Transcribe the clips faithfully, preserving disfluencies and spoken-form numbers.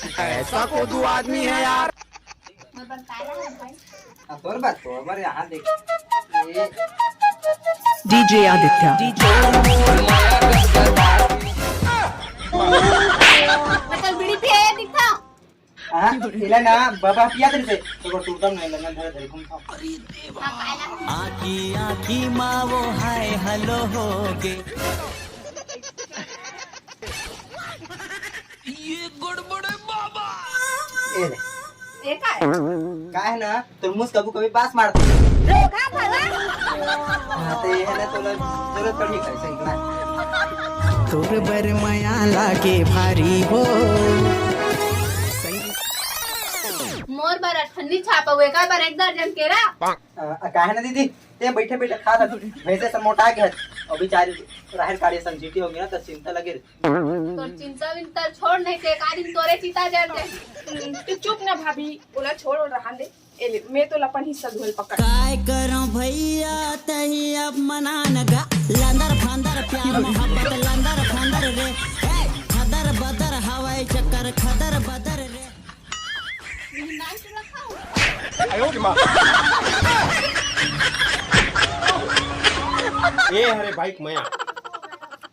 ऐसा कोदू आदमी है यार। हाँ, तोर बात तो हमारे यहाँ देख। DJ Aditya. मतलब बीड़ी पिए दिखा। हाँ, इला ना बाबा पिया तेरे से। तो टूटम नहीं लगन धरे धरे घूमता। आखी आखी माँ वो हाय हेलो हो गे। ये गड़बड़े बाबा। ए ले। ये का है? का है ना, तोर मुंह कभी कभी बास मारते। धोखा भला। हाँ, तो ये है ना, तो जरूरत पड़ी है, सही ना। तोर बर मया लागे भारी हो। मोर बर अठन्नी छापा हुए का बर एक दर्जन केरा। आ, का है ना दीदी, ते बैठे बैठे खा रहा, वैसे सब मोटा गया। अभी चार राहर काढ़े संजीटी हो गया, तो चिंता लगे। तोर चिंता विंता छोड़, नहीं ते एक आदमी तोरे चिता जल जाए। तू चुप ना भाभी, ओला छोड़ और रहा दे। ए ले, मैं तो अपन हिस्सा धोल पकड़। काय करं भैया तही अब मनान गा। लंदर फंदर प्यार मोहब्बत लंदर फंदर रे। हे, खदर बदर हवाई चक्कर खदर बदर रे। ए हरे बाइक मया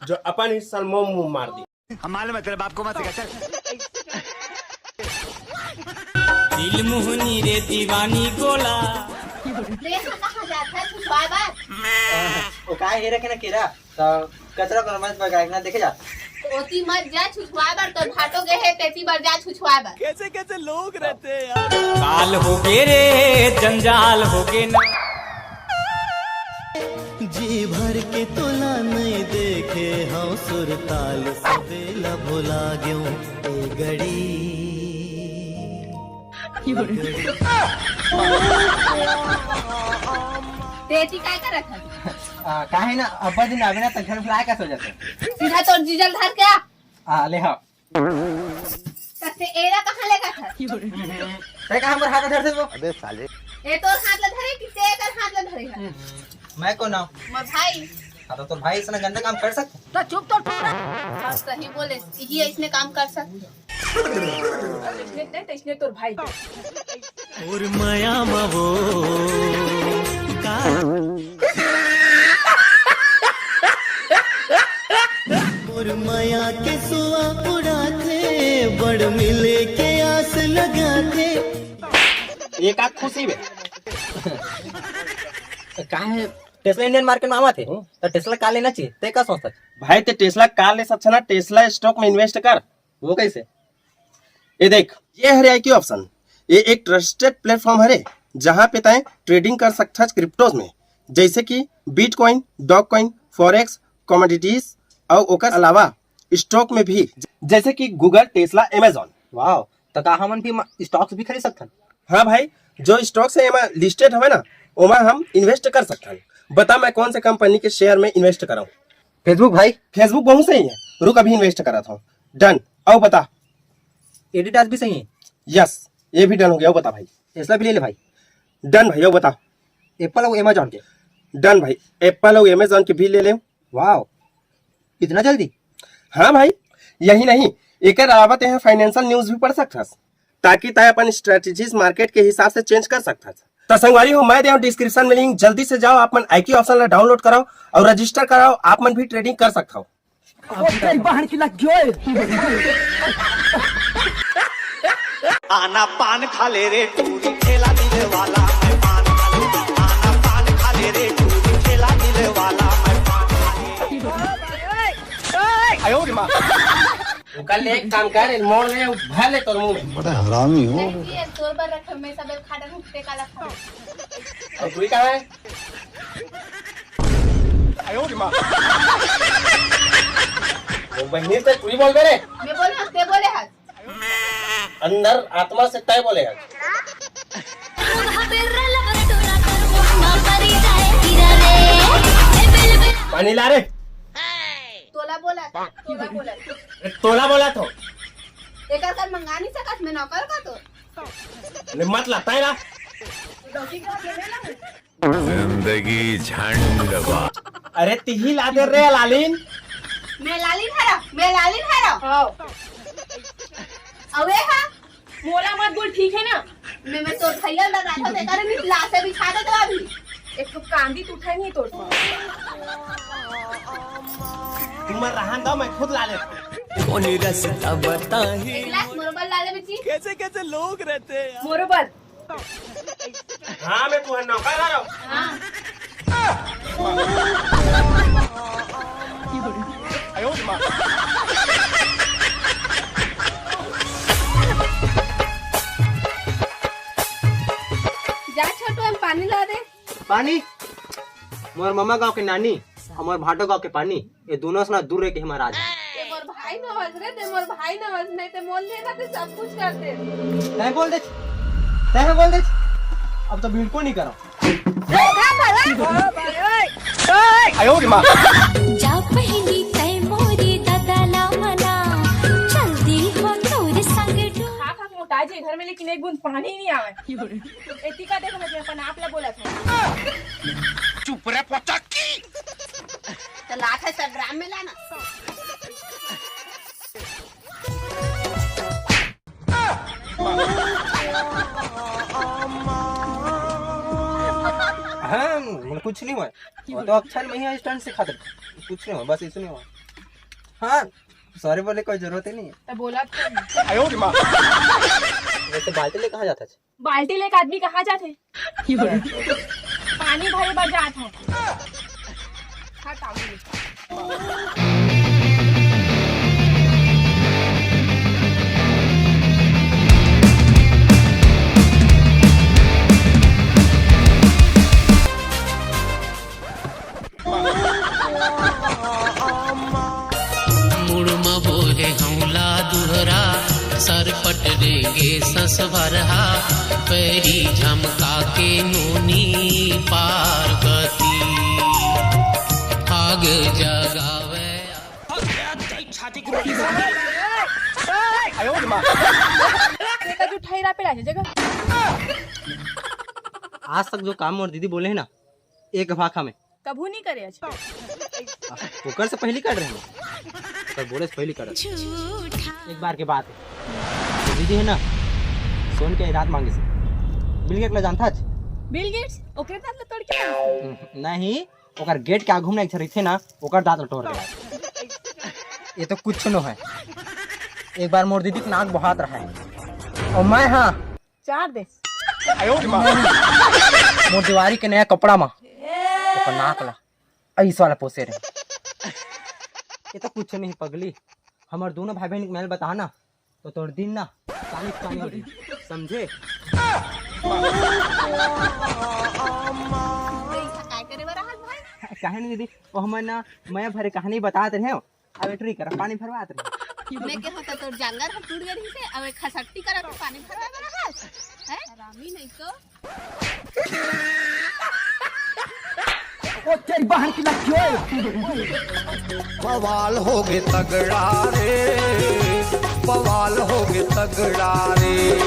जो अपन हिस्सा मोम मुंह मार दी। हम मालूम है तेरे बाप को मत सिखा, चल। दिल मोहनी रे दीवानी गोला। देख ना कहाँ जाता है छुछुआ बात। वो का है रखे ना केरा, तो कचरा कर मत बगा ना देखे जा। ओती मत जा छुछुआ बार, तो भाटो गए है तेती बार जा छुछुआ बार। काल हो गे रे जंजाल हो गे ना। जी भर के तोला नहीं देखे हव सुरताल सबेला भुला गयो ए गड़ी। तेती काय करत है? आ, का है ना, अब्बा दिन आवे ना तो घर फ्लाई का सो जाते। सीधा तोर जीजल धर के आ। आ ले हाँ। तब से एरा कहाँ लेगा था? ते का हमर हाथ धर से वो? अबे साले। ए तोर हाथ ला धरे कि ते एकर हाथ ला धरे है? मैं कौन हूँ? मोर भाई। हाँ, तो तोर भाई इसने गंदा काम कर सकता। तो चुप तो टूरा। हाँ, सही बोले, यही इसने काम कर सकते। इसने नहीं तो इसने तोर भाई। और मया मवो का और मया के सुआ उड़ाथे बड़ मिले के आस लगाथे। ये का खुशी में का है, टेस्ला इंडियन मार्केट में आवा थे, तो टेस्ला का लेना चाहिए, ते का सोचता? भाई ते टेस्ला का ले सकछे ना, टेस्ला स्टॉक में इन्वेस्ट कर। वो कैसे? ये देख, ये हरे आईक्यू ऑप्शन, ये एक ट्रस्टेड प्लेटफॉर्म हरे, जहाँ पे तय ट्रेडिंग कर सकथस क्रिप्टोज में, जैसे कि बिटकॉइन, डॉगकॉइन, फॉरेक्स, कमोडिटीज और ओकर अलावा स्टॉक में भी, जैसे कि गूगल, टेस्ला, अमेजॉन। वाह, तो का हमन भी स्टॉक्स भी खरीद सकथन? हाँ भाई, जो स्टॉक्स है एमा लिस्टेड हवे ना, ओमा हम इन्वेस्ट कर सकथन। बता मैं कौन से कंपनी के शेयर में इन्वेस्ट कराऊं? फेसबुक भाई। फेसबुक बहुत सही है, रुक अभी इन्वेस्ट करा था। डन। आओ बता। एडिडास भी सही है। यस, ये भी डन हो गया। आओ बता भाई। टेस्ला भी ले ले भाई। डन भाई, आओ बता। एप्पल और अमेजॉन के। डन भाई, एप्पल और अमेजॉन के भी ले ले। वाह, इतना जल्दी? हाँ भाई, यही नहीं, एकर अलावा तय फाइनेंशियल न्यूज भी पढ़ सकथस, ताकि तय अपन स्ट्रेटजीज मार्केट के हिसाब से चेंज कर सकथस। त संगवारी हो, मैं देव डिस्क्रिप्शन में लिंक, जल्दी से जाओ, आप मन आईक्यू ऑप्शन ला डाउनलोड कराओ और रजिस्टर कराओ, आप मन भी ट्रेडिंग कर सकथव। तेरी बहन की लग गई। आना पान खा ले रे टूरी, ठेला दिले वाला मैं पान खा ले। आना पान खा ले रे टूरी, ठेला दिले वाला मैं पान खा ले। ओकर ले एक काम कर, मोड़ ले, भर ले तोर मुंह में। बड़ा हरामी हो। ये तोर पर रख, मैं सब खाटा मुक्ते काला खा। और तू ही कहाँ है? वो बहनी से तू ही बोल दे रे। मैं बोल सकते बोले हाथ। अंदर आत्मा से तय बोले है। पानी ला रे। तोला बोला, तोला बोला। ए, तोला बोला तो। एकर कर मंगा नहीं सकत मैं नौकर का तो। ले मत ला, तय ला। डॉक्टर का बोला ना। जिंदगी झंड बा। अरे तिही ला दे रे लालिन। मैं लालिन हरा, मैं लालिन हरा। हाँ। अवे हा। बोल, ठीक है ना? मैं, मैं तोर भैया लगा था, तेरे कारण नहीं लाशें बिछा दे तो अभी। एक तो कांदी टूटा नहीं तोर। तुमर रहन दो, मैं खुद ला लेता हूँ। कौन रास्ता बताही? एक गिलास मोरो बर ला ले बेटी। कैसे कैसे लोग रहते हैं यार। मोरो बर। हाँ, मैं तुम्हारा नौकर आ रहा हूँ। हाँ। जा छोटू, हम पानी ला दे। पानी? मोर ममा गांव के नानी, हमर भाटो गांव के पानी, ये दोनों से ना दूर रह के हमारा आज। ते मोर भाई नवस रे, ते मोर भाई नवस, नहीं ते मोल लेना ते सब कुछ कर दे। तय बोल दे, तय बोल दे, अब तो बिल्कुल नहीं करो। जा पहली तय मोरी ददा ला मना, चलती हो तोर संग डो- खा खा के मोटा जे घर में, लेकिन एक बूंद पानी नहीं आवे। एती का देख, मैं अपन आप ला बोला था। चुप रे पोचक्की। तो लात है सब ड्राम में लाना। हाँ, मतलब कुछ नहीं हुआ। वो तो अक्षर में ही स्टंट सिखा दे। कुछ नहीं हुआ, बस इसने हुआ। हाँ, सॉरी बोले कोई जरूरत ही नहीं है। तो बोला तो। वैसे बाल्टी ले कहाँ जाता है? बाल्टी लेके आदमी कहाँ जाथे? पानी भरे बर जात हे। मुड़ म बोहे हौला दुहरा, सरपट रेंगे ससवरहा, पैरी झमका के नोनी पार्वती। आग जगावे। छाती की रोटी। आज तक जो काम मोर दीदी बोले है ना, एक भाखा में। कभू नहीं करे अच्छा। ओकर से पहली कर रहे हैं। पर बोले से पहली कर रहे हैं। एक बार के बात है। दीदी है ना, सोन के दांत मांगे से। बिल गेट ला जानता है? Bill Gates? ओकरे दांत ला तोड़ के मांगे से? नहीं, ओकर गेट के आगू में एक झन रहिथे ना, ओकर दांत ला तोड़ दे। ये तो कुछ नो है। एक बार मोर दीदी के नाक बहात रहा है। और मैं हाँ, चार दे। मोर देवारी के नया कपड़ा मा ओकर नाक ला अइस वाला पोसे रहे। ये तो कुछ नहीं पगली, हमर दोनों भाई बहन के मैल बता ना, तो तोर दिन ना पानी पानी हो जाई, समझे? काय करे बर रहत भाई? काहे नहीं दीदी, वो हमर ना मया भरे कहानी बतात रहे हो। अब ट्री कर, पानी भरवात रहे। मैं के होता तोर जांगर ह टूट गए रही से, अब एक खसट्टी कर पानी भरवा बर रहत है। हरामी नहीं तो। ओ तेरी बहन की लड़की ओए। बवाल हो गए तगड़ा रे, बवाल हो गए तगड़ा रे।